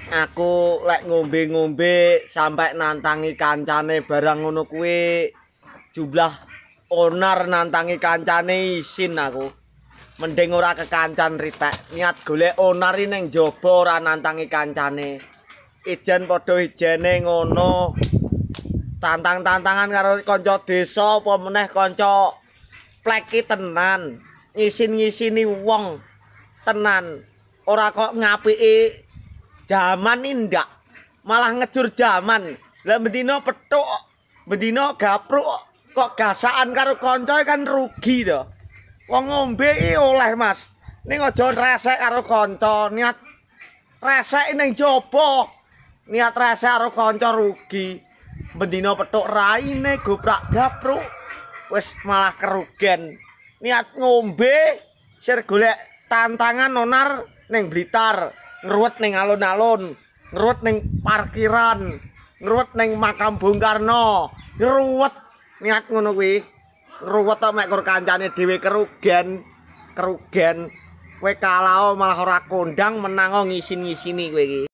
Aku lek ngombe-ngombe sampai nantangi kancane barang ngono kuwi, jumlah onar nantangi kancane, isin aku. Mending ora kekancan ritek. Niat golek onar iki ning jaba, ora nantangi kancane. Ijen padha ijene ngono. Tantang-tantangan karo kanca desa, apa meneh kanca plek ki tenan. Ngisin-ngisini wong tenan. Ora kok ngapiki jaman ini, ndak. Malah ngejur jaman. Lah, bendina petuk, bendina gapruk kok gasakan karo kanca kan rugi to. Wong ngombe iki oleh, Mas. Ning aja resek karo kanca, niat resek ning jaba. Niat resek karo kanca rugi. Bendina petuk raine goprak gapruk. Wis malah kerugen. Niat ngombe sir golek tantangan onar ning Blitar, ngruwet ning alun-alun, ngruwet ning parkiran, ngruwet ning makam Bung Karno, ngruwet niat ngono kuwi. Ngruwet tok mek kur kancane dhewe kerugen, kerugen. Kowe kalah malah ora kondang, menang ngisin-ngisini kowe iki.